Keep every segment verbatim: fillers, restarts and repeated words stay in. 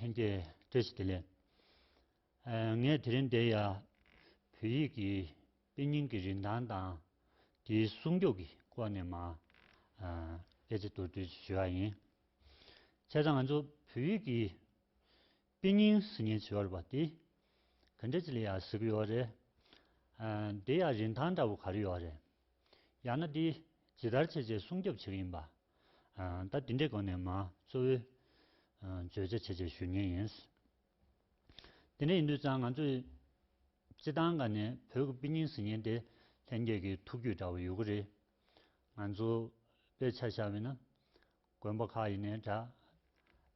ལྷན་རྒྱས་བཀྲ་ཤིས་བདེ་ལེགས། ཨ། ངས་དེ་རིང་འདིར་ཡ་བོད་ཡིག་གི་དཔེ་རྙིང་གི་རིན་ཐང་དང་དེའི་སྲུང་སྐྱོབ་ཀྱི་སྐོར་ནས་མར་ཨ། སྐད་ཆ་མདོར་བསྡུས་ཞུ་ཡ་ཡིན། བྱས་ཙང་ང་ཚོ་བོད་ཡིག་གི་དཔེ་རྙིང་ཟེར་མཁན་ཅིག་ཡོད་རེད་པ། དེ་ག་འདྲ་ཅིག་ལ་ཡ་ཟེར་གྱི་ཡོད་རེད། ཨ། དེ་ཡ་རིན་ཐང་འདྲ་པོ་ག་རེ་ཡོད་རེད། ཡང་ན་དེ་ཇི་ལྟར་བྱས་བྱས་སྲུང་སྐྱོབ་བྱེད་ཀྱི་ཡིན་པ། ཨ། ད་དེ་འདྲའི་སྒོ་ནས་མར་གཙོ་བོའི་ཨ། བརྗོད་བྱ་བྱས་བྱས་ཞུ་མཁན་ཡིན། དེ་འདྲ་ཡིན་དུས་ཙང་ང་ཚོས་སྤྱིར་བཏང་ག་ནས་བོད་ཀྱི་དཔེ་རྙིང་ཟེར་མཁན་དེ་ལྷན་རྒྱས་ཀྱི་ཐུགས་རྒྱུས་འདྲ་བོ་ཡོད་ཀྱི་རེད། ང་ཚོ་དཔེ་ཆ་བཞག་པ་ཡིན་ན། དགོན་པ་ཁག་ཡིན་ནའི་འདྲ།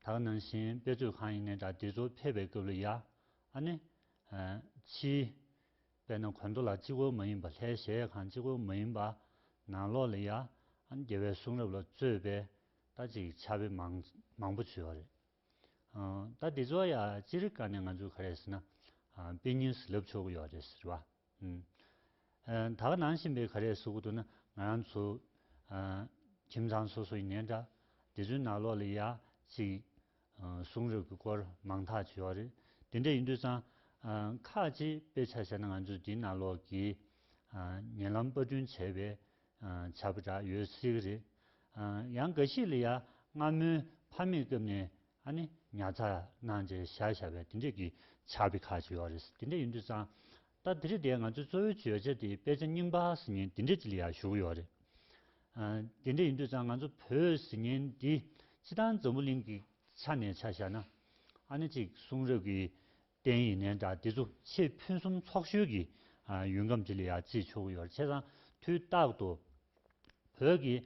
ད་ག་ནང་བཞིན་དཔེ་མཛོད་ཁང་ཡིན་ནའི་འདྲ། དེ་ཚོ་ཕེབས་པའི་སྐབས་ལ་ཡ། ཨ་ནི། ཨ། ཕྱིའི། དཔེར་ན་དགོན་པ་ལ་གཅིག་པོ་མ་ཡིན་པ། ལྷའི་གཞལ་ཡས་ཁང་གཅིག་པོ་མ་ཡིན་པ། ནང་ལོགས་ལ་ཡ། ཨ་ནི་རྒྱལ་བའི་གསུང་རབ་ལ་གཙོས་པའི་ད་ཅིག་ཕྱག་དཔེ་མང་མང་པོ་བྱུང་བ་རེད། ཨ། ད་དེ་ཚོ་ཡ་སྤྱིར་ག་ནས་ང་ཚོས་ག་རེ་ཟེར་ན། ཨ། དཔེ་རྙིང་ཟེར་ལབ་ཆོག་གི་ཡོད་རེད་ཟེར་བ། ཨ། ད་ག་ནང་བཞིན་པའི་ག་རེ་ཟེར་དགོས་འདུག་ན། ང་རང་ཚོ། ཨ། ཁྱིམ་ཚང་སོ་སོ་ཡིན་ནའི་འདྲ། དེ་ཚོའི་ནང་ལོགས་ལ་ཡ་ཅིག་ཨ། གསུང་རབ་ཀྱི་སྐོར་མང་ཐག་ཆོད་ཡོད་རེད། དེ་འདྲ་ཡིན་དུས་ཙང་། ཨ། ཁག་ཅིག་དཔེ་ཆ་བཞག་ན་ང་ཚོས་དེའི་ནང་ལོགས་ཀྱི། ཨ། ཉེ་ལམ་པར་སྐྲུན་བྱས་པའི། ཨ། ཕྱག་དཔེ་འདྲ་ཡོད་སྲིད་ཀྱི་རེད། ཨ། ཡང་འགའ་ཞིག་ལ་ཡ་སྔ་མོའི་ཕ་མེས་སྐབས་ནས་ཨ་ནི་ཉར་ཚགས་གནང་བྱས་བཞག་བཞག་པའི་དེ་འདྲས་ཀྱི་ཕྱག་དཔེ་ཁག་ཅིག་ཡོད་རེད། དེ་འདྲ་ཡིན་དུས་ཙང་། ད་དེ་རིང་འདིར་ང་ཚོའི་གཙོ་བོའི་བརྗོད་བྱ་དེ་དཔེ་ཆ་རྙིང་པ་ཟེར་མཁན་དེ་འདྲས་ཅིག་ལ་ཡ་ཞུ་གི་ཡོད་རེད། ཨ། དེ་འདྲ་ཡིན་དུས་ཙང་ང་ཚོ་བོད་ཟེར་མཁན་འདི་སྤྱིར་བཏང་འཛམ་བུ་གླིང་གི་ཆ་ནས་ཆ་བཞག་ན། ཨ་ནི་ཅིག་གསུང་རབ་ཀྱི་རྟེན་ཡིན་ནའི་འདྲ། དེ་ཚོ་ཆེས་ཕུན་སུམ་ཚོགས་ཤོས་ཀྱི། ཨ། ཡུལ་ཁམས་ཅིག་ལ་ཡ་བརྩི་ཆོག་གི་ཡོད་རེད། བྱས་ཙང་དུས་རྟག་ཏུ་བོད་ཀྱི་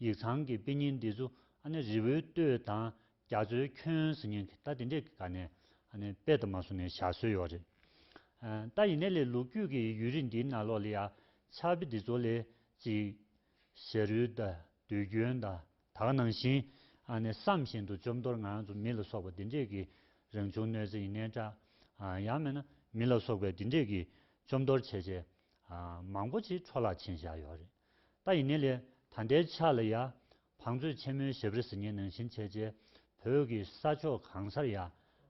ཡིག་ཚང་གི་དཔེ་རྙིང་འདི་ཚོ། ཨ་ནི་རི་བོའི་གཏོས་དང་རྒྱ་མཚོའི་ཁྱོན་ཟེར་མཁན་གྱི་ད་དེ་འདྲས་ཀྱི་སྒང་ནས། ཨ་ནི་དཔེ་དང་མ་སོང་ནས་བཞག་སྲོལ་ཡོད་རེད། ཨ། ད་ཡིན་ནའི་ལས་ལོ་རྒྱུས་ཀྱི་ཡུན་རིང་འདིའི་ནང་ལོགས་ལ་ཡ་ཕྱག་དཔེ་འདི་ཚོ་ལས་ཅིག་ཞ་རུལ་དང་དུས་རྒྱུན་དང་། ད་ག་ནང་བཞིན། ཨ་ནི་བསམ་བཞིན་དུ་བཅོམ་གཏོར། ང་རང་ཚོ་མི་ལ་སོགས་པ་འདི་འདྲས་ཀྱི་རང་བྱུང་གནོད་འཚེ་ཡིན་ནའི་འདྲ། ཨ། ཡང་མིན་ན་མི་ལ་སོགས་པའི་འདི་འདྲས་ཀྱི་བཅོམ་གཏོར་བྱས་བྱས། ཨ། མང་པོ་ཅིག་འཕྲོ་བརླག་ཕྱིན་བཞག་ཡོད་རེད། ད་ཡིན་ནའི་ལས་ད་ལྟའི་ཆ་ལ་ཡ་བང་མཛོད་ཆེན་མོའི་ཞབས་ར་ཟེར་མཁན་ནང་བཞིན་བྱས་བྱས་བོད་ཀྱི་ས་ཕྱོགས་གང་སར་ཡ།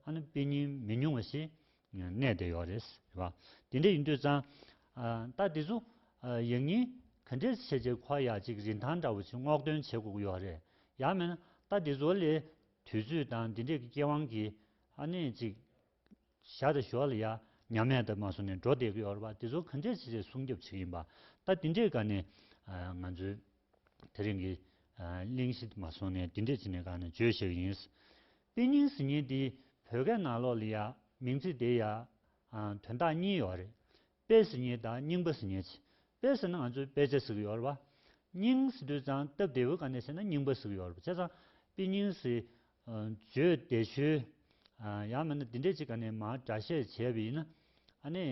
ཨ་ནི་དཔེ་རྙིང་མི་ཉུང་བ་ཞིག་གནས་བསྡད་ཡོད་རེད། རེད་པ། དེ་འདྲ་ཡིན་དུས་ཙང་། ཨ། ད་དེ་ཚོ། ཨ། ཡང་སྙིང་ག་འདྲས་བྱས་བྱས་ཁོ་ཡ་ཅིག་རིན་ཐང་འདྲ་བོ་ཅིག་སྔོག་འདོན་བྱེད་དགོས་ཀྱི་ཡོད་རེད། ཡང་མིན་ན་ད་དེ་ཚོ་ལས་དུས་ཚོད་དང་འདི་འདྲས་ཀྱི་སྐྱེ་དབང་གིས། ཨ་ནི་ཅིག་ཞར་དང་ཞོར་ལ་ཡ་ཉམས་དམས་དང་མ་སོང་ནས་འགྲོ་བསྡད་ཀྱི་ཡོད་རེད་པ། དེ་ཚོ་ག་འདྲས་བྱས་བྱས་སྲུང་སྐྱོབ་བྱེད་ཀྱི་ཡིན་པ། ད་དེ་འདྲས་སྒང་ནས། ཨ། ང་ཚོའི་དེ་རིང་གི། ཨ། གླེང་གཞི་དེ་མ་སོང་ནས་དེ་འདྲས་བྱས་ནས་སྒང་ནས་བརྗོད་བཞག་གི་ཡིན། དཔེ་རྙིང་ཟེར་མཁན་འདི་བོད་སྐད་ནང་ལོགས་ལ་ཡ་མིང་ཚིག་དེ་ཡ། ཨ། དོན་དག་གཉིས་ཡོད་རེད། དཔེ་ཟེར་མཁན་དང་རྙིང་པ་ཟེར་མཁན་བྱས། དཔེ་ཟེར་ན་ང་ཚོའི་དཔེ་ཆ་ཟེར་གྱི་ཡོད་རེད་པ། རྙིང་ཟེར་དུས་ཙང་སྟབས་བདེ་བོའི་སྒང་ནས་བཤད་ན་རྙིང་པ་ཟེར་གྱི་ཡོད་རེད་པ། བྱས་ཙང་དཔེ་རྙིང་ཟེར། ཨ། བརྗོད་བདེ་ཤོས། ཨ། ཡང་མིན་ན་འདི་འདྲས་ཅིག་སྒང་ནས་མར་སྒྲ་བཤད་བྱས་པ་ཡིན་ན། ཨ་ནི།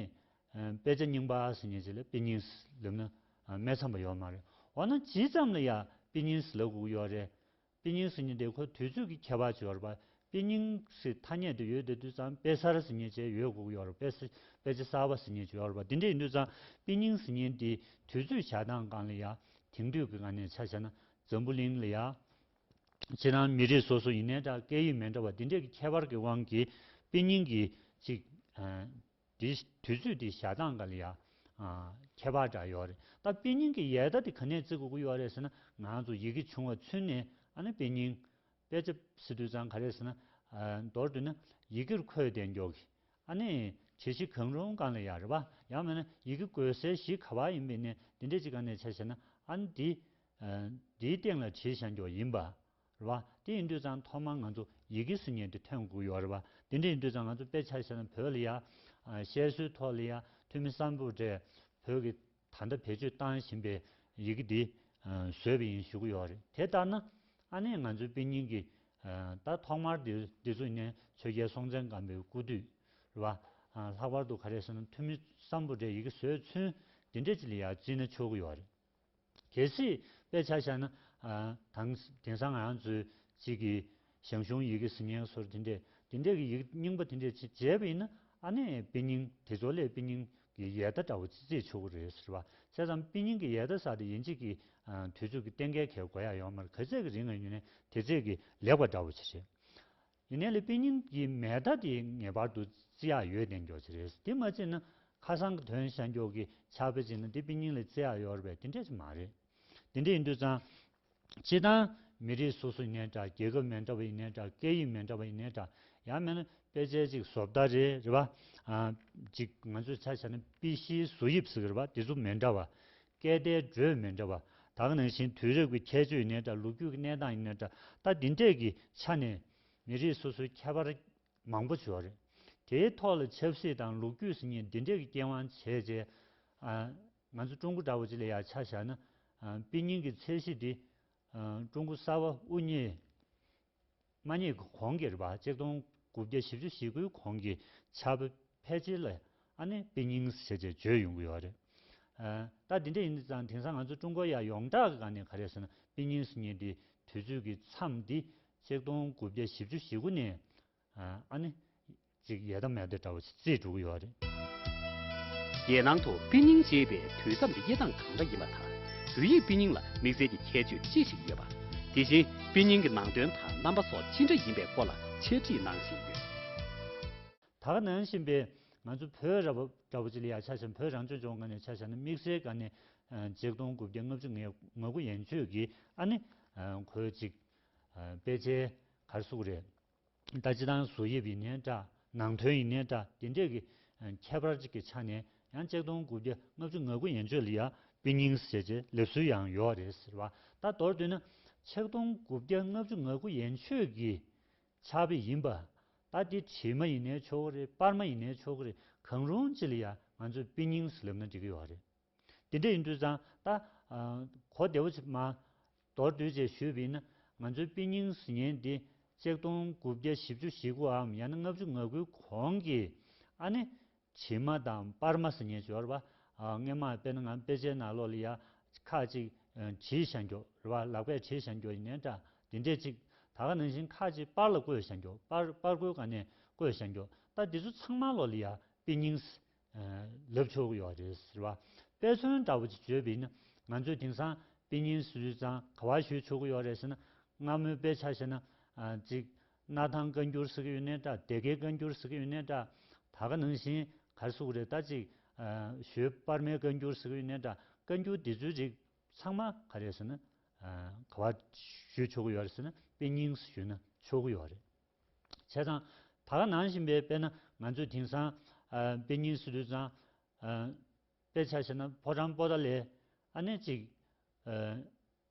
ཨ། དཔེ་ཆ་རྙིང་པ་ཟེར་མཁན་ཅིག་ལ་དཔེ་རྙིང་ལབ་ན། ཨ། མེད་མཚམས་པ་ཡོད་མ་རེད། འོ་ན་ཇི་ཙམ་ལ་ཡ་དཔེ་རྙིང་ཟེར་ལབ་དགོས་ཀྱི་ཡོད་རེད། དཔེ་རྙིང་ཟེར་མཁན་དེ་ཁོ་དུས་ཚོད་ཀྱི་ཁྱད་པར་ཅིག་ཡོད་རེད་པ། དཔེ་རྙིང་ཟེར་ཐ་སྙད་དེ་ཡོད་བསྡད་དུས་ཙང་དཔེ་གསར་ཟེར་མཁན་ཅིག་ཡོད་དགོས་ཀྱི་ཡོད་རེད། དཔེ་གསར། དཔེ་ཆ་གསར་པ་ཟེར་མཁན་ཅིག་ཡོད་རེད་པ། དེ་འདྲ་ཡིན་དུས་ཙང་དཔེ་རྙིང་ཟེར་མཁན་དེ་དུས་ཚོད་བཞག་སྟངས་སྒང་ལ་ཡ། དེང་དུས་ཀྱི་སྒང་ནས་ཆ་བཞག་ན་འཛམ་བུ་གླིང་ལ་ཡ། ཕྱི་ནང་མི་རིགས་སོ་སོ་ཡིན་ནའི་འདྲ། སྐད་ཡིག་མི་འདྲ་བ་འདི་འདྲས་ཀྱི་ཁྱད་པར་གྱི་དབང་གིས་དཔེ་རྙིང་གི་ཅིག་ཨ། དེ་དུས་ཚོད་དེ་བཞག་སྟངས་སྒང་ལ་ཡ། ཨ། ཁྱད་པར་འདྲ་ཡོད་རེད། ད་དཔེ་རྙིང་གི་ཡལ་ཐ་དེ་ག་ནས་བརྩི་དགོས་ཀྱི་ཡོད་རེད་ཟེར་ན། ང་ཚོ་ཡི་གེ་བྱུང་བ་ཚུན་ནས། ཨ་ནི་དཔེ་རྙིང་། དཔེ་ཆ་ཟེར་དུས་ཙང་ག་རེ་ཟེར་ན། ཨ། མདོར་བསྡུས་ན་ཡི་གེར་འཁོད་བསྡད་མགྱོགས་ཀྱི། ཨ་ནི་བྲིས་གཞི་གང་རུང་སྒང་ལ་ཡ་རེད་པ། ཡང་མིན་ན་ཡི་གེ་འགོད་སའི་གཞི་ག་པར་ཡིན་པ་ཡིན་ནའི་འདི་འདྲས་ཅིག་སྒང་ནས་ཆ་བཞག་ན། ཨ་ནི་འདི། ཨ། འདིའི་སྟེང་ལ་བྲིས་བཞག་མགྱོགས་ཡིན་པ། རེད་པ། དེ་ཡིན་དུས་ཙང་ཐོག་མར་ང་ཚོ་ཡི་གེ་ཟེར་མཁན་དེ་ཐོན་དགོས་ཀྱི་ཡོད་རེད་པ། དེ་འདྲ་ཡིན་དུས་ཙང་ང་ཚོ་དཔེ་ཆ་བཞག་ན་བོད་ལ་ཡ། ཨ། བཤད་སྲོལ་ཐོག་ལ་ཡ་ཐོན་མི་སམ་བྷོ་ཊས་བོད་ཀྱི་ད་ལྟ་བེད་སྤྱོད་བཏང་བཞིན་པའི་ཡི་གེ་འདི། ཨ། བཟོས་པ་ཡིན་ཞུ་གི་ཡོད་རེད། དེ་ལྟར་ན། ཨ་ནི་ང་ཚོའི་དཔེ་རྙིང་གི། ཨ། ད་ཐོག་མར་འདི་འདི་ཚོ་ཡིན་ནའི་ཆོས་རྒྱལ་སྲོང་བཙན་སྒམ་པོའི་སྐུ་དུས་རེད་པ། ཨ། ལྷག་པར་དུ་ག་རེ་ཟེར་ན་ཐོན་མི་སམ་བྷོ་ཊས་ཡི་གེ་བཟོས་ཚུན་འདི་འདྲས་ཅིག་ལ་ཡ་བརྩིས་ན་ཆོག་གི་ཡོད་རེད། གལ་སྲིད་དཔེ་ཆ་བཞག་ན། ཨ། དེང་དེང་སང་ང་རང་ཚོའི་གཅིག་གི་ཞང་ཞུང་ཡི་གེ་ཟེར་མཁན་སོགས་དེ་འདྲས་དེ་འདྲས་ཀྱི་ཡི་གེ་རྙིང་པ་དེ་འདྲས་ཅིག་མཇལ་བ་ཡིན་ན། ཨ་ནི་དཔེ་རྙིང་དེ་ཚོ་ལས་དཔེ་རྙིང་གི་ཡལ་ཐ་འདྲ་བོ་ཅིག་བརྩི་ཆོག་གི་རེད་ཟེར་བ། བྱས་ཙང་དཔེ་རྙིང་གི་ཡལ་ཐ་ཟེར་དེ་ཡིན་གཅིག་གི། ཨ། དུས་ཚོད་ཀྱི་གཏན་འཁེལ་གལ་དགོས་ཡ་ཡོད་མ་རེད། ག་ཚད་ཀྱི་རིང་ང་ཡིན་ནའི་དེ་ཚད་ཀྱི་ལེགས་པ་འདྲ་བོ་ཅིག་རེད། ཡིན་ནའི་ལས་དཔེ་རྙིང་གི་མེ་མདའ་དེ་ངེས་པར་དུ་བརྩི་ཡག་ཡོད་དེ་འགྱོ་ཆེ་རེད། དེ་མ་བརྩིས་ན་ཁ་སང་གི་དོན་བཤད་འགྱོ་གི་ཕྱག་དཔེ་བྱས་ན་དེ་དཔེ་རྙིང་ལས་བརྩི་ཡག་ཡོད་རེད་པས། དེ་འདྲས་ཅིག་མ་རེད། དེ་འདྲས་ཡིན་དུས་ཙང་། སྤྱིར་བཏང་མི་རིགས་སོ་སོ་ཡིན་ནའི་འདྲ། རྒྱལ་ཁབ་མི་འདྲ་བ་ཡིན་ནའི་འདྲ། སྐད་ཡིག་མི་འདྲ་བ་ཡིན་ནའི་འདྲ། ཡང་མིན་ན་དཔེ་ཆའི་ཅིག་བཟོ་ལྟ་རེད། རེད་པ། ཨ། ཅིག་ང་ཚོས་ཆ་བཞག་ན་དཔེ་གཞིའི་བཟོ་དབྱིབས་ཟེར་གི་རེད་པ། དེ་ཚོ་མི་འདྲ་བ། སྐད་བརྡའི་འགྲོས་མི་འདྲ་བ། ད་ག་ནང་བཞིན་དུས་རབས་ཀྱི་ཁྱད་ཆོས་ཡིན་ནའི་འདྲ། ལོ་རྒྱུས་ཀྱི་གནས་སྟངས་ཡིན་ནའི་འདྲ། ད་འདི་འདྲས་ཀྱི་ཆ་ནས་མི་རིགས་སོ་སོའི་ཁྱད་པར་མང་པོ་ཡོད་རེད། དེའི་ཐོག་ལ་ཆབ་སྲིད་དང་ལོ་རྒྱུས་ཟེར་མཁན་འདི་འདྲས་ཀྱི་རྐྱེན་དབང་བྱས་རྗེས། ཨ། ང་ཚོ་ཀྲུང་གོ་འདྲ་བོ་ཅིག་ལ་ཡ་ཆ་བཞག་ན། ཨ། དཔེ་རྙིང་གི་ཚད་གཞི་འདི། ཨ། ཀྲུང་གོ་གསར་པ་དབུ་བརྙེས་མ་བརྙེས་ཀྱི་གོང་གི་རེད་པ། ཆིག་སྟོང་དགུ་བརྒྱ་བཞི་བཅུ་ཞེ་དགུའི་གོང་གི་ཕྱག་དཔེ་ཕལ་ཆེར་ལ་ཨ་ནི་དཔེ་རྙིང་ཟེར་བྱས་བརྗོད་ཡོང་གི་ཡོད་རེད། ཨ། ད་འདི་འདྲ་ཡིན་དུས་ཙང་དེང་སང་ང་ཚོ་ཀྲུང་གོ་ཡ་ཡོངས་གྲགས་ཀྱི་སྒང་ནས་ག་རེ་ཟེར་ན། དཔེ་རྙིང་ཟེར་མཁན་འདི་དུས་ཚོད་ཀྱི་མཚམས་འདི་ཆིག་སྟོང་དགུ་བརྒྱ་བཞི་བཅུ་ཞེ་དགུ་ནས། ཨ། ཨ་ནི་ཅིག་ཡལ་དང་མེད་དེ་འདྲ་བོ་ཞིག་བརྩིས་འགྲོ་གི་ཡོད་རེད། རྒྱལ་ནང་དུ་དཔེ་རྙིང་ཅེས་པའི་དུས་མཚམས་དབྱེ་སྟངས་གང་འདྲ་ཡིན་པ་དང་། བོད་ཡིག་དཔེ་རྙིང་ལ་དམིགས་བསལ་གྱི་ཁྱད་ཆོས་ཅི་ཞིག་ཡོད་པ། དེ་བཞིན་དཔེ་རྙིང་གི་ནང་དོན་དང་རྣམ་པ་སོགས་ཅི་འདྲ་ཡིན་པའི་སྐོར་ལ་འཆད་ཁྲིད་གནང་བཞིན་ཡོད། ད་ག་ནང་བཞིན་པའི་ང་ཚོ་བོད་ར་བ་འདྲ་བོ་ཅིག་ལ་ཡ་ཆ་བཞག་ན། བོད་རང་སྐྱོང་ལྗོངས་སྒང་ནས་ཆ་བཞག་ན། དམིགས་བསལ་སྒང་ནས་ཆིག་སྟོང་དགུ་བརྒྱ་ལྔ་བཅུ་ང་དགུ་ཡན་ཆོད་ཀྱི་ཨ་ནི་ཁོའི་ཅིག་དཔེ་ཆའི་ག་རེ་ཟེར་དགོས་རེད། ད་སྤྱིར་བཏང་བཟོ་དབྱིབས་ཡིན་ནའི་འདྲ། ནང་དོན་ཡིན་ནའི་འདྲ། དེ་འདྲས་ཀྱི་ཁྱད་པར་ཅིག་གི་ཆ་ནས་ཡང་ཆིག་སྟོང་དགུ་བརྒྱ་ལྔ་བཅུ་ང་དགུ་ཡན་ཆོད་ལ་ཡ་དཔེ་རྙིང་ཟེར་བྱས་ལབ་སྲོལ་ཡང་ཡོད་རེད་ཟེར་བ། ད་མདོར་བསྡུས་ན་ཆིག་སྟོང་དགུ་བརྒྱ་ལྔ་བཅུ་ང་དགུ་ཡན་ཆོད་ཀྱི་ཕྱག་དཔེ་ཡིན་པ། ད་དེ་བྲིས་མ་ཡིན་ནའི་ཆོག་གི་རེད། པར་མ་ཡིན་ནའི་ཆོག་གི་རེད། གང་རུང་ཅིག་ལ་ཡ་ང་ཚོས་དཔེ་རྙིང་ཟེར་ལབ་ན་འགྲིག་གི་ཡོད་རེད། དེ་འདྲ་ཡིན་དུས་ཙང་ད། ཨ། གོ་བདེ་བོ་ཅིག་མ་མདོར་བསྡུས་བྱས་ཞུས་པ་ཡིན་ན། ང་ཚོའི་དཔེ་རྙིང་ཟེར་མཁན་འདི་ཆིག་སྟོང་དགུ་བརྒྱ་བཞི་བཅུ་ཞེ་དགུའམ་ཡང་ན་ལྔ་བཅུ་ང་དགུའི་གོང་གི་ཨ་ནི་བྲིས་མ་དང་པར་མ་ཟེར་མཁན་ཅིག་ཡོད་རེད་པ། ཨ། སྔོན་མ་དཔེར་ན་ང་དཔེ་ཆའི་ནང་ལོགས་ལ་ཡ་ཁ་ཅིག་ཨ། བྲིས་བཞག་འགྱོ་རེད་པ། ལག་པས་བྲིས་བཞག་འགྱོ་ཡིན་ནའི་འདྲ། དེ་འདྲས་ཅིག་ད་ག་ནང་བཞིན་ཁ་ཅིག་པར་ལ་བརྐོས་བཞག་འགྱོ། པར་པར་བརྐོའི་སྒང་ནས་བརྐོས་བཞག་འགྱོ། ད་འདི་ཚོ་ཚང་མ་ལོགས་ལ་ཡ་དཔེ་རྙིང་ལབ་ཆོག་གི་ཡོད་རེད་ཟེར་བ། དཔེ་མཚོན་འདྲ་བོ་ཅིག་བརྗོད་པ་ཡིན་ན། ང་ཚོས་དེང་སང་དཔེ་རྙིང་ཟེར་དུས་ཙང་ག་པར་ཞུ་ཆོག་གི་ཡོད་རེད་ཟེར་ན། སྔ་མོའི་དཔེ་ཆ་བཞག་ན། ཨ། ཅིག་སྣར་ཐང་བཀའ་འགྱུར་ཟེར་གི་ཡོད་ནའི་འདྲ། སྡེ་དགེའི་བཀའ་འགྱུར་ཟེར་གི་ཡོད་ནའི་འདྲ། ད་ག་ནང་བཞིན་ག་རེ་ཟེར་དགོས་རེད། ད་ཅིག་ཨ། ཞོལ་པར་མའི་བཀའ་འགྱུར་ཟེར་གི་ཡོད་ནའི་འདྲ། བཀའ་འགྱུར་འདི་ཚོའི་རིགས་ཚང་མ་ག་རེ་ཟེར་ན། ཨ། ག་པར་ཞུ་ཆོག་གི་ཡོད་རེད་ཟེར་ན། དཔེ་རྙིང་ཞུས་ན་ཆོག་གི་ཡོད་རེད། བྱས་ཙང་ད་ག་ནང་བཞིན་པའི་དཔེར་ན་ང་ཚོས་དེང་སང་ཨ། དཔེ་རྙིང་ཟེར་དུས་ཙང་། ཨ། དཔེ་ཆ་བཞག་ན་ཕོ་བྲང་པོ་ཏཱ་ལའི་ཨ་ནི་ཅིག་ཨ།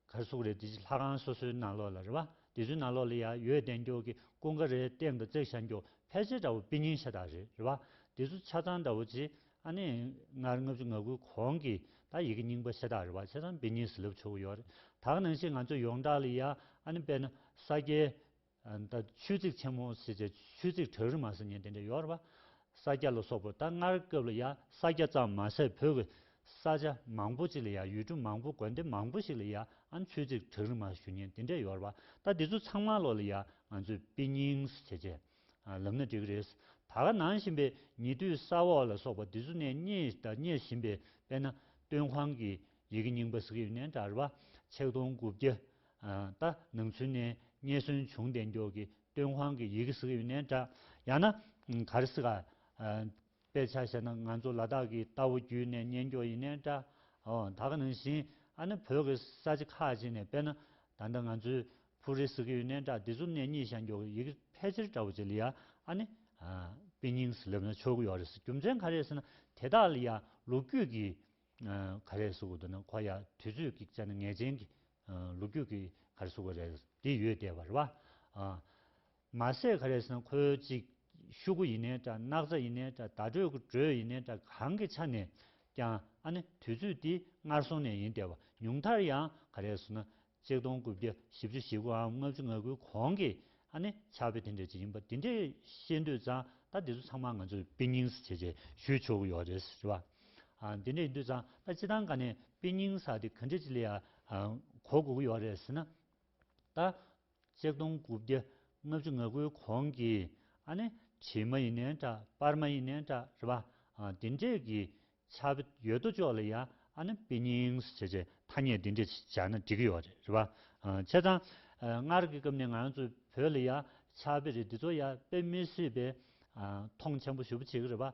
ག་རེ་ཟེར་དགོས་རེད། དེ་ཅིག་ལྷ་ཁང་སོ་སོའི་ནང་ལོགས་ལ་རེད་པ། དེ་ཚོའི་ནང་ལོགས་ལ་ཡ་ཡོད་དེ་འགྱོ་གི་ཀུན་དགའ་རའི་སྟེང་དུ་བརྩེགས་བཞག་འགྱོ། ཕལ་ཆེར་འདྲ་བོ་དཔེ་རྙིང་ཤ་སྟག་རེད། རེད་པ། དེ་ཚོ་ཆ་ཚང་འདྲ་བོ་ཅིག་ཨ་ནི་སྔར་ལྔ་བཅུ་ང་དགུའི་གོང་གི་ད་ཡི་གེ་རྙིང་པ་ཤ་སྟག་རེད་པ། བྱས་ཙང་དཔེ་རྙིང་ཟེར་ལབ་ཆོག་གི་ཡོད་རེད། ད་ག་ནང་བཞིན་ང་ཚོ་ཡོངས་གྲགས་ལ་ཡ་ཨ་ནི་དཔེར་ན་ས་སྐྱའི་ཨ། ད་ཆོས་བརྩེགས་ཆེན་མོ་ཟེར་བྱས་ཆོས་བརྩེགས་བྲག་རི་མ་ཟེར་མཁན་དེ་འདྲ་ཡོད་རེད་པ། ས་སྐྱ་ལ་སོགས་པ། ད་སྔར་སྐབས་ལ་ཡ་ས་སྐྱ་ཙམ་མ་ཟད་བོད་ཀྱི་ས་ཆ་མང་པོ་ཅིག་ལ་ཡ། ཡུལ་གྲུ་མང་པོ། དགོན་སྡེ་མང་པོ་ཞིག་ལ་ཡ་ཨ་ནི་ཆོས་བརྩེགས་བྲག་རི་མ་ཞུ་མཁན་དེ་འདྲ་ཡོད་རེད་པ། ད་འདི་ཚོ་ཚང་མ་ལོགས་ལ་ཡ་ང་ཚོས་དཔེ་རྙིང་ཟེར་བྱས། ཨ། ལབ་ན་འགྲིག་གི་རེད། ད་ག་ནང་བཞིན་པའི་ཉེ་དུས་ས་འོག་ལ་སོགས་པ་འདི་ཚོ་ནས་རྙེད་དང་རྙེད་བཞིན་པའི་དཔེར་ན་སྟོན་ཁང་གི་ཡི་གེ་རྙིང་པ་ཟེར་གི་ཡོད་ནའི་འདྲ། རེད་པ། ཆིག་སྟོང་དགུ་བརྒྱ། ཨ། ད་ནང་ཚུན་ནས་རྙེད་སོན་བྱུང་བསྡད་འགྱོ་གི་སྟོན་ཁང་གི་ཡི་གེ་ཟེར་གི་ཡོད་ནའི་འདྲ། ཡང་ན་ག་རེ་ཟེར་ག་ཨ། དཔེ་ཆ་བཞག་ན་ང་ཚོ་ལ་དྭགས་ཀྱི་རྟ་བོ་རྒྱུད་ནས་རྙེད་འགྱོ་ཡིན་ནའི་འདྲ། ཨོ། ད་ག་ནང་བཞིན་ཨ་ནི་བོད་ཀྱི་ས་ཆ་ཁག་ཅིག་ནས་དཔེར་ན་ད་ལྟ་ང་ཚོའི་ཕུ་རི་ཟེར་གི་ཡོད་ནའི་འདྲ། འདི་ཚོ་ནས་རྙེད་བཞག་འགྱོ་གི་ཡི་གེ་ཕལ་ཆེར་འདྲ་བོ་ཅིག་ལ་ཡ་ཨ་ནི། ཨ། དཔེ་རྙིང་ཟེར་ལབ་ན་ཆོག་གི་ཡོད་རེད། རྒྱུ་མཚན་ག་རེ་ཟེར་ན། དེ་དག་ལ་ཡ་ལོ་རྒྱུས་ཀྱི། ཨ། ག་རེ་ཟེར་དགོས་འདུག་ན། ཁོ་ཡ་དུས་ཚོད་ཀྱི་ཆ་ནས་ངེས་ཅན་གྱི། ཨ། ལོ་རྒྱུས་ཀྱི་ག་རེ་ཟེར་དགོས་རེད། འདི་ཡོད་བསྡད་པ་རེད་པ། ཨ། མ་ཟད་ག་རེ་ཟེར་ན་ཁོའི་ཅིག་ཤོག་གུ་ཡིན་ནའི་འདྲ། སྣག་ཚ་ཡིན་ནའི་འདྲ། བརྡ་སྤྲོད་ཀྱི་འགྲོས་ཡིན་ནའི་འདྲ། གང་གི་ཆ་ནས་ཀྱང་ཨ་ནི་དུས་ཚོད་འདི་སྔར་སོང་ནས་ཡིན་བསྡད་པ། ཉུང་མཐར་ཡང་ག་རེ་ཟེར་ན། ཆིག་སྟོང་དགུ་བརྒྱ་བཞི་བཅུ་ཞེ་དགུའམ་ལྔ་བཅུ་ང་དགུའི་གོང་གི་ཨ་ནི་ཕྱག་དཔེ་དེ་འདྲ་ཅིག་ཡིན་པ་འདི་འདྲས་ཤེས་འདོད་ཙང་། ད་འདི་ཚོ་ཚང་མ་ང་ཚོས་དཔེ་རྙིང་ཟེར་བྱས་བྱས་ཞུ་ཆོག་གི་ཡོད་རེད། རེད་པ། ཨ། འདི་འདྲས་ཡིན་དུས་ཙང་ད་སྤྱིར་བཏང་ག་ནས་དཔེ་རྙིང་ཟེར་དེ་ག་འདྲས་ཅིག་ལ་ཡ། ཨ། གོ་དགོས་ཀྱི་ཡོད་རེད་ཟེར་ན། ད་ཆིག་སྟོང་དགུ་བརྒྱ་ལྔ་བཅུ་ང་དགུའི་གོང་གི་ཨ་ནི་བྲིས་མ་ཡིན་ནའི་འདྲ། པར་མ་ཡིན་ནའི་འདྲ། རེད་པ། ཨ། དེ་འདྲས་ཀྱི་ཕྱག་དཔེ་ཡོད་དོ་ཅོག་ལ་ཡ་ཨ་ནི་དཔེ་རྙིང་ཟེར་བྱས་ཐ་སྙད་འདི་འདྲས་སྦྱར་ན་འགྲིག་གི་ཡོད་རེད། རེད་པ། ཨ། བྱས་ཙང་། ཨ། སྔར་གྱི་སྐབས་ནས་ང་རང་ཚོ་བོད་ལ་ཡ་ ཕྱག་དཔེ་རེད། འདི་ཚོ་ཡ་དཔེ་མི་སྲིད་པའི་ཨ་མཐོང་ཆེན་པོ་ཞེ་པོ་བྱེད་ཀྱི་རེད་པ།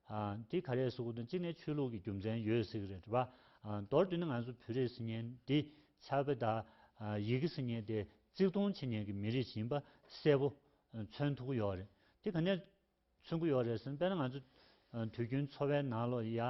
ཨ་འདི་ག་རེ་ཟེར་དགོས་འདུག་གཅིག་ནས་ཆོས་ལུགས་ཀྱི་རྒྱུ་མཚན་ཡོད་ཟེར་གྱི་རེད་པ། ཨ་མདོར་བསྡུས་ན་ང་ཚོ་བོད་རིགས་ཟེར་མཁན་འདི་ཕྱག་དཔེ་དང་ཨ་ཡི་གེ་ཟེར་མཁན་དེ་གཙིགས་མཐོང་བྱེད་མཁན་གྱི་མི་རིགས་ཤིག་ཡིན་པ་གསལ་པོ་མཚོན་ཐུབ་ཀྱི་ཡོད་རེད། དེ་ག་ནས་མཚོན་གྱི་ཡོད་རེད་ཟེར་ན། དཔེར་ན་ང་ཚོ་ཨ་དུས་རྒྱུན་འཚོ་བའི་ནང་ལོགས་ཡ་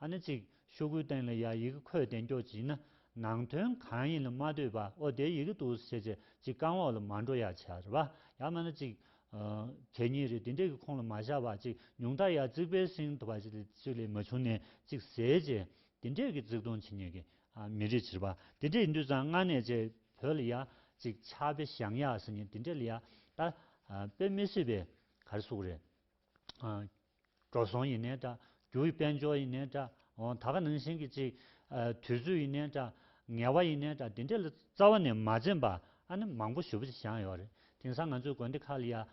ཨ་ནི་གཅིག་ཤོག་གུའི་སྟེང་ལ་ཡ་ཡི་གེ་འཁོད་བསྡད་མགྱོགས་ཅིག་ཡིན་ན། ནང་དོན་གང་ཡིན་ལ་མ་ལྟོས་པར་ཨོ་དེའི་ཡི་གེ་འདུག་ཟེར་བྱས་ཅིག་རྐང་འོག་ལ་མ་འགྲོ་ཡ་བྱས་རེད་པ། ཡང་མིན་ན་ཅིག་ཨ་གད་སྙིགས་རེད་དེ་འདྲས་ཀྱི་ཁོངས་ལ་མ་བཞག་པ། ཅིག་ཉུང་མཐའ་ཡ་རྩིག་པའི་སྲིན་དུ་བ་ཅིག་ལས་ཅིག་ལས་མ་བྱུང་ནས་ཅིག་ཟས་བྱས་དེ་འདྲས་ཀྱི་གཙིགས་མཐོང་བྱེད་མཁན་གྱི་ཨ་མི་རིགས་ཅིག་རེད་པ། དེ་འདྲས་ཡིན་དུས་ཙང་སྔ་ནས་བྱས་བོད་ལ་ཡ་ཅིག་ཕྱག་དཔེ་བཞེངས་ཡག་ཟེར་མཁན་དེ་འདྲས་ལ་ཡ་ད་ཨ་དཔེ་མི་སྲིད་པའི་ག་རེ་ཟེར་དགོས་རེད། ཨ་འགྲོ་སོང་ཡིན་ནའི་འདྲ། རྒྱུ་ཡི་དཔལ་འབྱོར་ཡིན་ནའི་འདྲ། འོ་ད་ག་ནང་བཞིན་གྱི་ཅིག་ཨ་དུས་ཚོད་ཡིན་ནའི་འདྲ། ངལ་བ་ཡིན་ནའི་འདྲ། དེ་འདྲ་ལ་རྩ་བ་ནས་མ་འཛེམས་པ་ཨ་ནི་མང་པོ་ཞེ་པོ་ཅིག་བཞེངས་ཡོད་རེད། དེང་སང་ང་ཚོའི་དགོན་སྡེ་ཁག་ལ་ཡ་ཨ་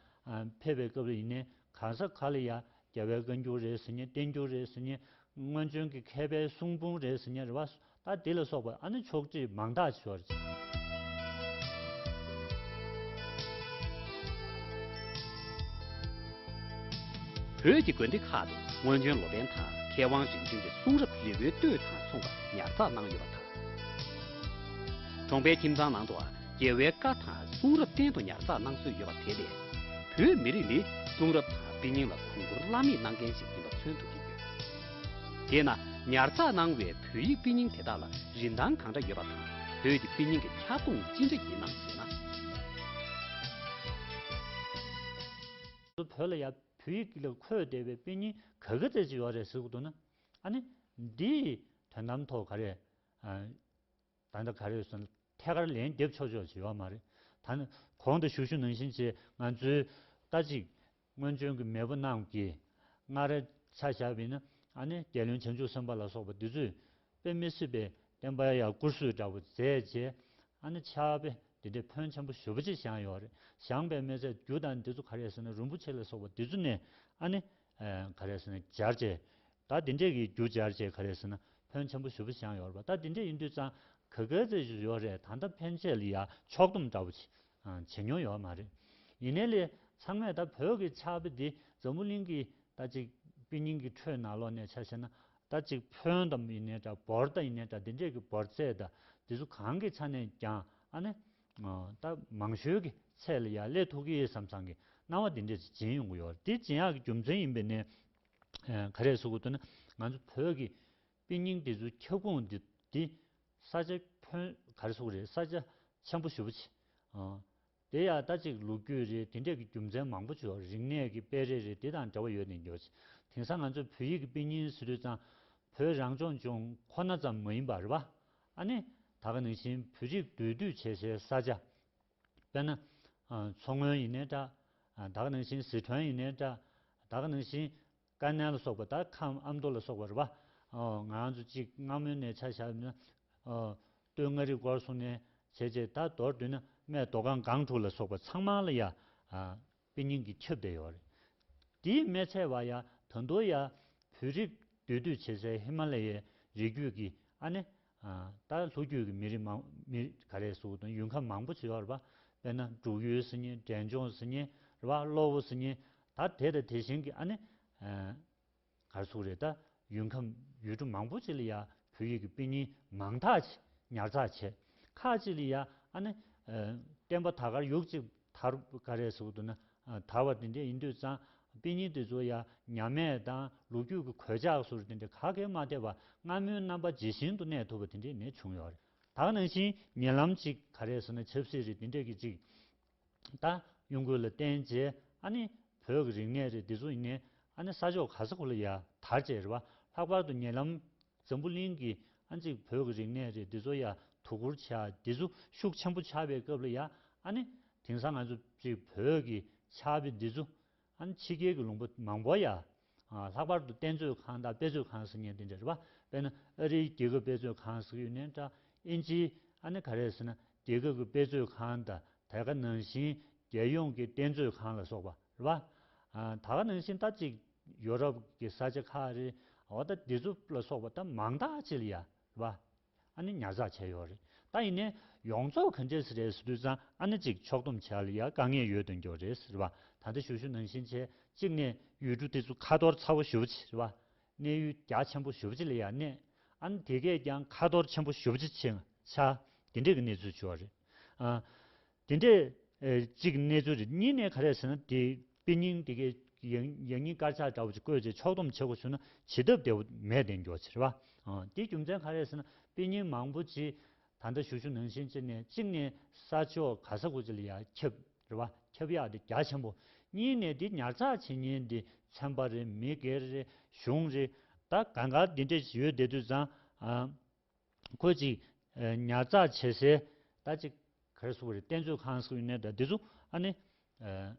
ཕེབས་པའི་སྐབས་ལ་ཡིན་ནའི་གང་ས་ག་ལ་ཡ་རྒྱལ་བའི་བཀའ་འགྱུར་རེད་ཟེར་མཁན། བསྟན་འགྱུར་རེད་ཟེར་མཁན། སྔོན་བྱོན་གྱི་མཁས་པའི་གསུང་འབུམ་རེད་ཟེར་མཁན་རེད་པ། ད་དེ་ལ་སོགས་པ་ཨ་ནི་ཕྱོགས་བསྒྲིགས་མང་དག་ཞིག་ཡོད་རེད། བོད་ཀྱི་དགོན་སྡེ་ཁག་ཏུ་སྔོན་བྱོན་ལོ་པཎ་དང་མཁས་དབང་རིམ་བྱོན་གྱི་གསུང་རབ་རི་བོའི་གཏོས་དང་མཚུངས་པ་ཉར་ཚགས་གནང་ཡོད་པ་དང་། གྲོང་པའི་ཁྱིམ་ཚང་ནང་དུའང་རྒྱལ་བའི་བཀའ་དང་གསུང་རབ་གཏན་དུ་ཉར་ཚགས་གནང་སྲོལ་ཡོད་པ་དེ་ལས། བོད་མི་རིགས་ནི་གསུང་རབ་དང་དཔེ་རྙིང་ལ་གོང་བཀུར་བླ་མེད་གནང་མཁན་ཞིག་ཡིན་པ་མཚོན་ཐུབ་ཀྱི་ཡོད། དེས་ན་ཉར་ཚགས་གནང་བའི་བོད་ཡིག་དཔེ་རྙིང་དེ་དག་ལ་རིན་ཐང་གང་འདྲ་ཡོད་པ་དང་། བོད་ཀྱི་དཔེ་རྙིང་གི་ཁྱབ་ཁོངས་ཅི་འདྲ་ཡིན་ནམ་ཞེ་ན། བོད་ལ་ཡ་བོད་ཡིག་ལ་འཁོད་བསྡད་པའི་དཔེ་རྙིང་ག་ག་ཚད་ཅིག་ཡོད་རེད་ཟེར་གྱི་འདུག་ན། ཨ་ནི་འདིའི་དོན་དམ་ཐོག་ག་རེ་ཨ། ད་ལྟ་ག་རེ་ཟེར་ན་ཐད་ཀར་ལན་འདེབས་ཆོག་ཆོག་ཅིག་ཡོད་མ་རེད། ད་ནི་གོང་དུ་ཞུ་ཞུ་ནང་བཞིན་བྱས་ང་ཚོའི་ད་ཅིག་སྔོན་བྱོན་གྱི་མེས་པོ་རྣམས་ཀྱིས་སྔར་ཆ་བཞག་པ་ཡིན་ན་ཨ་ནི་རྒྱལ་བློན་བྱང་ཆུབ་སེམས་དཔའ་ལ་སོགས་པ་འདི་ཚོས་དཔེ་མི་སྲིད་པའི་བསྟན་པ་ཡར་བཀུར་སྲོལ་འདྲ་པོ་མཛད་རྗེས་ཨ་ནི་ཕྱག་དཔེ་འདི་འདྲའི་ཕོན་ཆེན་པོ་ཞེ་པོ་ཅིག་བཞེངས་ཡོད་རེད། བཞེངས་པའི་མི་ཚད་རྒྱུ་དང་འདི་ཚོ་ག་རེ་ཟེར་ན་རིན་པོ་ཆེ་ལ་སོགས་པ་འདི་ཚོ་ནས་ཨ་ནི་ག་རེ་ཟེར་ན་སྦྱར་བྱས། ད་དེ་འདྲས་ཀྱི་རྒྱུ་སྦྱར་བྱས་ག་རེ་ཟེར་ན་ཕོན་ཆེན་པོ་ཞེ་པོ་བཞེངས་ཡོད་རེད་པ། ད་དེ་འདྲས་ཡིན་དུས་ཙང་ག་ག་ཚོད་ཅིག་ཡོད་རེད། ད་ལྟ་ཕན་ཆད་ལ་ཡ་ཕྱོགས་བསྡོམས་འདྲ་པོ་ཅིག་བྱེད་མྱོང་ཡོད་མ་རེད། ཡིན་ནའི་ལས་ཚང་མས་ད་བོད་ཀྱི་ཕྱག་དཔེ་འདི་འཛམ་བུ་གླིང་གི་ད་ཅིག་དཔེ་རྙིང་གི་ཁྲོད་ནང་ལོགས་ནས་ཆ་བཞག་ན་ད་ཅིག་ཕོན་ཙམ་ཡིན་ནའི་འདྲ། འབོར་ད་ཡིན་ནའི་འདྲ། དེ་འདྲས་ཀྱི་འབོར་ཚད་ད་འདི་ཚོ་གང་གི་ཆ་ནས་ཀྱང་ཨ་ནི་ད་མང་ཤོས་ཀྱི་ཚད་ལ་ཡ་སླེབས་ཐུབ་ཀྱི་ཡོད་བསམ་བསམ་གྱི་སྣང་བ་འདི་འདྲས་ཅིག་སྦྱིན་ཡོང་གི་ཡོད་རེད། དེ་སྦྱིན་ཡག་གི་རྒྱུ་མཚན་ཡིན་པ་ཡིན་ནའི། ཨ་ག་རེ་ཟེར་དགོས་འདུག་ན་ང་ཚོ་བོད་ཀྱི་དཔེ་རྙིང་འདི་ཚོའི་ཁྱབ་ཁོངས་འདི་འདི་ས་ཆ་ཕོན་ག་རེ་ཟེར་དགོས་རེད། ས་ཆ་ཆེན་པོ་ཞེ་པོ་ཅིག་ཨ་དེ་ཡང་ད་ཅིག་ལོ་རྒྱུས་རེད། དེ་འདྲས་ཀྱི་རྒྱུ་མཚན་མང་པོ་ཅིག་ཡོད། རིག་གནས་ཀྱི་སྤེལ་རེས་རེད། དེ་དང་འབྲེལ་བ་ཡོད་ནས་འགྱོ་ཅིག་དེང་སང་ང་ཚོ་བོད་ཡིག་གི་དཔེ་རྙིང་ཟེར་དུས་ཙང་བོད་རང་སྐྱོང་ལྗོངས་ཁོ་ན་ཙམ་མ་ཡིན་པ་རེད་པ། ཨ་ནི་ད་ག་ནང་བཞིན་བོད་རིགས་འདུས་སྡོད་བྱེད་སའི་ས་ཆ། དཔེར་ན། ཨ་མཚོ་སྔོན་ཡིན་ནའི་འདྲ། ཨ་ད་ག་ནང་བཞིན་ཟི་ཁྲོན་ཡིན་ནའི་འདྲ། ད་ག་ནང་བཞིན་དཀའ་གནད་ལ་སོགས་པ། ད་ཁམས་ཨ་མདོ་ལ་སོགས་པ་རེད་པ། ཨོ་ང་ཚོ་གཅིག་སྔ་མོ་ནས་ཆ་བཞག་ན། ཨོ་སྟོད་མངའ་རིས་སྐོར་སོང་ནས་བྱས་རྗེས་ད་མདོར་བསྡུས་ན་སྨད་མདོ་ཁམས་སྒང་དྲུག་ལ་སོགས་པ་ཚང་མ་ལ་ཡ་ཨ་དཔེ་རྙིང་གིས་ཁྱབ་བསྡད་ཡོད་རེད། དེས་མི་ཚད་པ་ཡ་ད་དུང་ཡ་བོད་རིགས་འདུས་སྡོད་བྱེད་སའི་ཧི་མ་ལ་ཡའི་རི་རྒྱུད་ཀྱི་ཨ་ནི། ཨ་ད་ལྷོ་རྒྱུད་ཀྱི་མི་རིགས་མང་མི་ག་རེ་ཟེར་དགོས་འདུག་ཡུལ་ཁམས་མང་པོ་ཅིག་ཡོད་རེད་པ། དཔེར་ན་འབྲུག་ཡུལ་ཟེར་མཁན། འབྲས་ལྗོངས་ཟེར་མཁན་རེད་པ། གློ་བོ་ཟེར་མཁན། ད་དེ་དང་དེ་བཞིན་གྱི་ཨ་ནི། ཨ་ག་རེ་ཟེར་དགོས་རེད། ད་ཡུལ་ཁམས་ཡུལ་གྲུ་མང་པོ་ཅིག་ལ་ཡ་བོད་ཡིག་གི་དཔེ་རྙིང་མང་དག་ཅིག་ཉར་ཚགས་བྱས། ཁག་ཅིག་ལ་ཡ་ཨ་ནི། ཨ་བསྟན་པ་དར་དཀར་ཡོད་ཅིག་དར་ག་རེ་ཟེར་དགོས་འདུག་ན། ཨ་དར་བ་དེ་འདྲས་ཡིན་དུས་ཙང་དཔེ་རྙིང་དེ་ཚོ་ཡ་ཉམས་དམས་དང་ལོ་རྒྱུས་ཀྱི་གོད་ཆག་སོགས་དེ་འདྲས་ག་གེ་མ་ཐེབས་པ་སྔ་མོའི་རྣམ་པ་ཇི་བཞིན་དུ་གནས་ཐུབ་པ་དེ་འདྲས་ནས་བྱུང་ཡོད་རེད། ད་ག་ནང་བཞིན་ཉེ་ལམ་ཅིག་ག་རེ་ཟེར་ན་ཆབ་སྲིད་རེད་དེ་འདྲས་ཀྱི་ཅིག་ད་གཡོ་འགུལ་ལ་བརྟེན་བྱས་ཨ་ནི་བོད་ཀྱི་རིག་གནས་རེད་དེ་ཚོ་ཡིན་ནའི་ཨ་ནི་ས་ཕྱོགས་ག་ས་ག་ལ་ཡ་དར་བྱས་རེད་པ། ལྷག་པར་དུ་ཉེ་ལམ་འཛམ་བུ་གླིང་གི་ཨ་ནི་ཅིག་བོད་ཀྱི་རིག་གནས་རེད་དེ་ཚོ་ཡ་དོ་ཁུར་བྱས་དེ་ཚོ་ཤུགས་ཆེན་པོ་ཆགས་པའི་སྐབས་ལ་ཡ་ཨ་ནི་དེང་སང་ང་ཚོ་ཅིག་བོད་ཀྱི་ཕྱག་དཔེ་འདི་ཚོ་ཨ་ནི་ཕྱི་རྒྱལ་གྱི་ལུང་པ་མང་པོ་ཡ། ཨ་ལྷག་པར་དུ་རྟེན་མཛོད་ཁང་དང་དཔེ་མཛོད་ཁང་ཟེར་མཁན་དེ་འདྲ་རེད་པ། དཔེར་ན་ཨ་རིའི་རྒྱལ་ཁབ་དཔེ་མཛོད་ཁང་ཟེར་གྱི་ཡོད་ནའི་འདྲ། དབྱིན་ཇིའི་ཨ་ནི་ག་རེ་ཟེར་ན་རྒྱལ་ཁབ་ཀྱི་དཔེ་མཛོད་ཁང་དང་དེ་ག་ནང་བཞིན་རྒྱལ་ཡོངས་ཀྱི་རྟེན་མཛོད་ཁང་ལ་སོགས་པ་རེད་པ། ཨ་ད་ག་ནང་བཞིན་ད་ཅིག་ཡོ་རོབ་ཀྱི་ས་ཆ་ཁག་རེད། འོ་ད་འདི་ཚོ་ལ་སོགས་པ་ད་མང་དག་ཅིག་ལ་ཡ་རེད་པ། ཨ་ནི་ཉར་ཚགས་བྱས་ཡོད་རེད། ད་ཡིན་ནའི་ཡོངས་རྫོགས་ག་འདྲས་རེད་ཟེར་དུས་ཙང་ཨ་ནི་ཅིག་ཕྱོགས་བསྡོམས་བྱས་ལ་ཡ་དཀའ་ངལ་ཡོད་དོན་འགྱོ་རེད་ཟེར་བ། ད་ལྟ་ཞུ་ཞུ་ནང་བཞིན་བྱས་གཅིག་ནས་ཡུལ་གྲུ་དེ་ཚོ་ཁ་ཐོར་ཚ་བོ་ཞུ་བ་ཅིག་རེད་བ། གནས་ཡུལ་རྒྱ་ཆེན་པོ་ཞུ་བ་ཅིག་ལ་ཡ་གནས། ཨ་ནི་དེ་གས་ཀྱང་ཁ་ཐོར་ཆེན་པོ་ཞུ་བ་ཅིག་ཆགས། དེ་འདྲས་ཀྱི་གནས་ཚུལ་བྱུང་བ་རེད། ཨ། དེ་འདྲས་ཨེ་གཅིག་གནས་ཚུལ་རེད། གཉིས་ནས་ག་རེ་ཟེར་ན་དེ་དཔེ་རྙིང་དེ་གའི་ཡང་ཡང་སྙིང་དཀར་ཆག་འདྲ་བོ་ཅིག་བཀོད་རྗེས་ཕྱོགས་བསྡོམས་བྱེད་དགོས་བྱུང་ན་བྱེད་ཐབས་བདེ་བོ་མེད་དེ་འགྱོ་ཕྱིར་བ། ཨ། དེའི་རྒྱུ་མཚན་ག་རེ་ཟེར་ན་དཔེ་རྙིང་མང་པོ་ཅིག་ད་ལྟ་ཞུ་ཞུ་ནང་བཞིན་བྱས་ནས་གཅིག་ནས་ས་ཕྱོགས་ག་ས་གོ་ཅིག་ལ་ཡ་ཁྱབ་རེད་བ། ཁྱབ་ཡག་དེ་རྒྱ་ཆེན་པོ། གཉིས་ནས་དེ་ཉར་ཚགས་བྱེད་མཁན་དེ་ཚན་པ་རེད། མི་སྒེར་རེད། གཞུང་རེད། ད་གང་ག་དེ་འདྲས་ཡོད་བསྡད་དུས་ཙང་། ཨ། ཁོས་ཅིག་ཨ་ཉར་ཚགས་བྱེད་སའི་ད་ཅིག་ག་རེ་ཟེར་དགོས་རེད། རྟེན་མཛོད་ཁང་ཟེར་ཡོད་ནའི་འདྲ་འདི་ཚོ་ཨ་ནི་ཨ་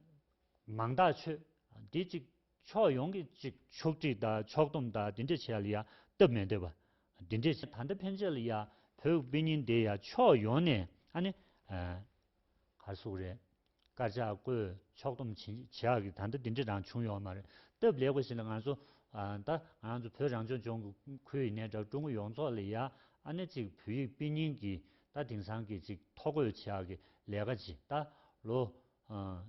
མང་ཐག་ཆོད། འདི་ཅིག་ཕྱོགས་ཡོངས་ཀྱི་ཅིག་ཕྱོགས་སྒྲིག་དང་ཕྱོགས་བསྡོམས་དང་འདི་འདྲས་བྱེད་ཡ་ལ་ཡ་སྟབས་མི་བདེ་བ། འདི་འདྲས་བྱེད། ད་ལྟ་ཕན་ཆད་ལ་ཡ་བོད་ཀྱི་དཔེ་རྙིང་འདི་ཡ་ཕྱོགས་ཡོངས་ནས་ཨ་ནི་ཨ་ག་རེ་ཟེར་དགོས་རེད། དཀར་ཆག་བཀོད་ཕྱོགས་བསྡོམས་བྱེད་བྱེད་ཡག་གི་ད་ལྟ་འདི་འདྲ་རང་བྱུང་ཡོད་མ་རེད། སྟབས་ལེགས་པ་ཞིག་ལ་ང་ཚོ་ཨ་ད་ང་ཚོ་བོད་རང་སྐྱོང་ལྗོངས་ཀྱི་ཁུལ་ཡིན་ནའི་འདྲ་ཀྲུང་གོ་ཡོངས་རྫོགས་ལ་ཡ་ཨ་ནི་ཅིག་བོད་ཡིག་དཔེ་རྙིང་གི་ད་དེང་སང་གི་ཅིག་ཐོ་འགོད་བྱེད་ཡག་གི་ལས་ཀ་ཅིག་ད་ལོ་ཨ་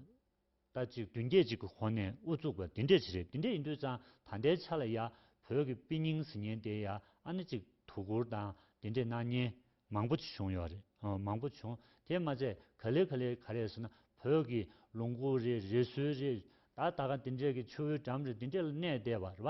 ད་ཅིག་བདུན་བརྒྱད་ཅིག་གི་གོང་ནས་དབུ་བཙུགས་པ་འདི་འདྲས་ཅིག་རེད། འདི་འདྲས་ཡིན་དུས་ཙང་ད་ལྟའི་ཆ་ལ་ཡ་བོད་ཀྱི་དཔེ་རྙིང་ཟེར་མཁན་དེ་ཡ་ཨ་ནི་ཅིག་དོ་ཁུར་དང་འདི་འདྲས་གནང་མཁན་མང་པོ་ཅིག་བྱུང་ཡོད་རེད། ཨ་མང་པོ་བྱུང་། དེ་མ་ཚད་ག་ལེ་ག་ལེ་ག་རེ་ཟེར་ན་བོད་ཀྱི་ལུང་ཁུག་རེད། རི་སུལ་རེད། ད་ད་ག་འདི་འདྲས་ཀྱི་ཆུ་བོའི་འགྲམ་རེད། འདི་འདྲས་ལ་གནས་བསྡད་པ་རེད་བ།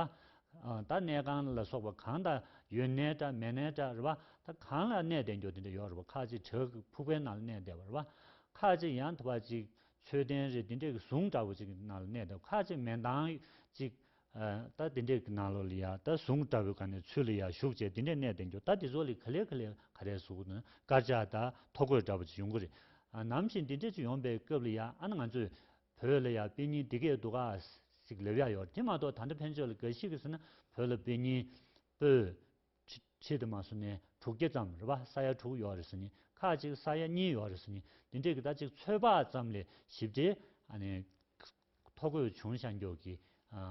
ཨ་ད་གནས་ཁང་ལ་སོགས་པ་གང་ད་ཡོད་ནའི་འདྲ་མེད་ནའི་འདྲ་རེད་བ། ད་གང་ལ་གནས་བསྡད་རྒྱུ་འདི་འདྲས་ཡོད་རེད་བ། ཁ་ཅིག་བྲག་གི་ཕུག་པའི་ནང་ལ་གནས་བསྡད་པ་རེད་བ། ཁ་ཅིག་ཡང་དུ་བ་ཅིག་མཆོད་རྟེན་རེད། འདི་འདྲས་ཀྱི་ཟུང་འདྲ་བོ་ཅིག་གི་ནང་ལ་གནས་བསྡད། ཁ་ཅིག་མེ་འདང་ཅིག་ཨ་ད་དེ་འདྲས་ཀྱི་ནང་ལོགས་ལ་ཡ་ད་ཟུང་འདྲ་བོའི་སྒང་ནས་ཚུལ་ལ་ཡ་བཞུགས་བྱས་དེ་འདྲས་གནས་བསྡད་རྒྱུ། ད་དེ་ཚོ་ལ་ག་ལེ་ག་ལེ་ག་རེ་ཟེར་དགོས་ན་དཀར་ཆག་དང་ཐོ་འགོད་འདྲ་བོ་ཅིག་ཡོང་གི་རེད། ཨ་ནམ་ཞིག་འདི་འདྲས་ཅིག་ཡོང་པའི་སྐབས་ལ་ཡ་ཨ་ནི་ང་ཚོས་བོད་ལ་ཡ་དཔེ་རྙིང་འདི་གས་འདུག་ག་ཞིག་ལབ་ཡ་ཡོད་རེད། དེ་མ་གཏོགས་ད་ལྟ་ཕན་ཆད་ལ་འགའ་ཞིག་གིས་ཟེར་ན་བོད་ལ་དཔེ་རྙིང་པོད་ཁྲི་ཁྲི་དུ་མ་སོང་ནས་དྲུག་བརྒྱ་ཙམ་རེད་བ། ས་ཡ་དྲུག་ཡོད་རེད་ཟེར་ནི། ཁ་ཅིག་ས་ཡ་གཉིས་ཡོད་རེད་ཟེར་ནི། དེ་འདྲས་ཀྱི་ད་ཅིག་ཚོད་དཔག་ཙམ་ལས་ཞིབ་ཕྲའི་ཨ་ནི་ཐོ་འགོད་བྱུང་བཞག་མགྱོགས་ཀྱི་ཨ་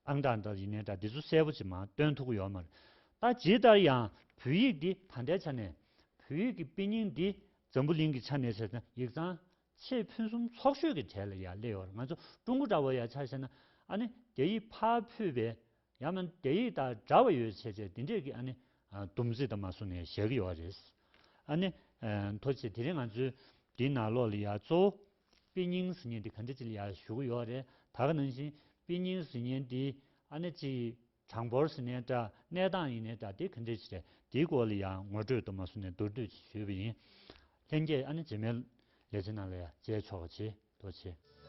ཨང་གྲངས་འདྲ་ཡིན་ནའི་འདྲ་འདི་ཚོ་གསལ་པོ་ཅིག་མར་སྟོན་ཐུབ་ཀྱི་ཡོད་མ་རེད། ད་ཇི་ལྟར་ཡང་བོད་ཡིག་འདི་ད་ལྟའི་ཆ་ནས་བོད་ཡིག་གི་དཔེ་རྙིང་འདི་འཛམ་བུ་གླིང་གི་ཆ་ནས་བྱས་ན་ཡིག་ཚང་ཆེས་ཕུན་སུམ་ཚོགས་ཤོས་ཀྱི་གྲས་ལ་ཡར་སླེབས་ཡོད་རེད། ང་ཚོ་ཀྲུང་གོ་འདྲ་བོ་ཡར་ཆ་བཞག་ན་ཨ་ནི་རྒྱ་ཡིག་ཕར་ཕུད་པའི་ཡང་ན་རྒྱ་ཡིག་དང་འདྲ་བ་ཡོད་བྱས་བྱས་དེ་འདྲས་ཀྱི་ཨ་ནི་ཨ་སྡོམ་རྩིས་དང་མ་སོང་ནས་བཞག་གི་ཡོད་རེད། ཨ་ནི་ཨ་མཐོ་ཆེ་དེ་རིང་ང་ཚོའི་འདིའི་ནང་ལོགས་ལ་ཡ་གཙོ་བོ་དཔེ་རྙིང་ཟེར་མཁན་དེ་ག་འདྲ་ཅིག་ལ་ཡ་ཞུ་གི་ཡོད་རེད། ད་ག་ནང་བཞིན་དཔེ་རྙིང་ཟེར་མཁན་དེ་ཨ་ནི་ཅིག་གྲངས་འབོར་ཟེར་ནའི་འདྲ། གནས་སྟངས་ཡིན་ནའི་འདྲ། དེ་ག་འདྲས་ཅིག་རེད། དེའི་སྐོར་ལ་ཡང་ངོ་སྤྲོད་དུ་མ་སོང་ནས་མདོར་བསྡུས་ཅིག་ཞུས་པ་ཡིན། ལྷན་རྒྱས་ཨ་ནི་རྗེས་མའི་ལེ་ཚན་ནང་ལ་ཡང་མཇལ་ཆོག་པ་བྱེད། ཐུགས་རྗེ་ཆེ།